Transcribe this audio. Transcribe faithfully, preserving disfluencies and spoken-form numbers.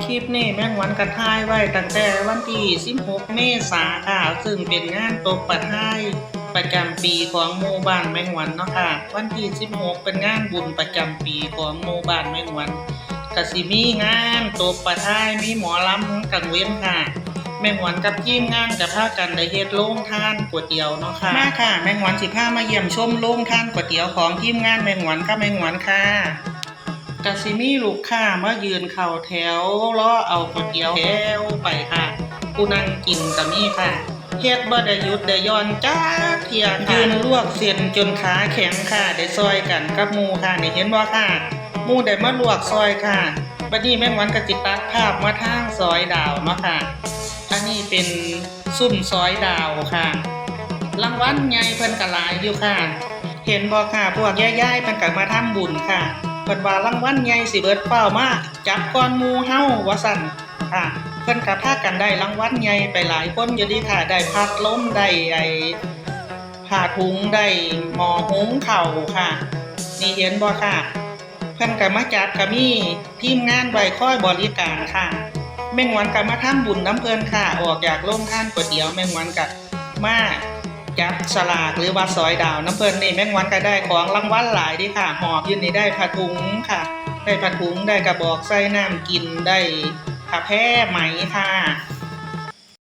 คลิปนี้แม่หงวนก็ถ่ายไว้ตั้งแต่วันที่สิบหกเมษาค่ะ ซึ่งเป็นงานตบปะทายประจำปีของหมู่บ้านแม่หงวนเนาะค่ะ วันที่สิบหกเป็นงานบุญประจำปีของหมู่บ้านแม่หงวน ก็สิมีงานตบปะทาย มีหมอลำกลางเว็นค่ะ แม่หงวนกับทีมงานก็พากันได้เฮ็ดโรงทานก๋วยเตี๋ยวเนาะค่ะ มาค่ะ แม่หงวนสิพามาเยี่ยมชมโรงทานก๋วยเตี๋ยวของทีมงานแม่หงวนกับแม่หงวนค่ะ ก็สิมีลูกค้ามายืนเข้าแถวรอเอาก๋วยเตี๋ยวแถวไปค่ะ ผู้นั่งกินก็มีค่ะ เฮ็ดบ่ได้หยุดได้หย่อนจักเทื่อค่ะ ยืนลวกเส้นจนขาแข็งค่ะ ได้ซ่อยกันกับหมู่ค่ะ นี่เห็นบ่ค่ะ หมู่ได้มาลวกซ่อยค่ะ บัดนี้แม่หงวนก็สิตัดภาพมาทางซอยดาวเนาะค่ะ อันนี้เป็นซุมซอยดาวค่ะ รางวัลใหญ่เพิ่นก็หลายอยู่ค่ะ เห็นบ่ค่ะ พวกยายๆเพิ่นก็มาทำบุญค่ะ เพิ่นว่ารางวัลใหญ่สิเบิด ฟ้าวมาจับก่อนหมู่เฮา ว่าซั่นค่ะ เพิ่นก็พากันได้รางวัลใหญ่ไปหลายคนอยู่เด้ค่ะ ได้พัดลม ได้ไอ้ผ้าถุง ได้หม้อหุงข้าวค่ะ นี่เห็นบ่ค่ะ เพิ่นก็มาจับ ก็มีทีมงานไว้คอยบริการค่ะ แม่หงวนก็มาทำบุญนำเพิ่นค่ะ ออกจากโรงทานก๋วยเตี๋ยว แม่หงวนก็มาจับสลากหรือว่าซอยดาวนำเพิ่นนี่ แม่หงวนก็ได้ของรางวัลหลายเด้ค่ะ หอบอยู่นี่ ได้ผ้าถุงค่ะ ได้ผ้าถุง ได้กระบอกใส่น้ำกิน ได้ผ้าแพรไหมค่ะ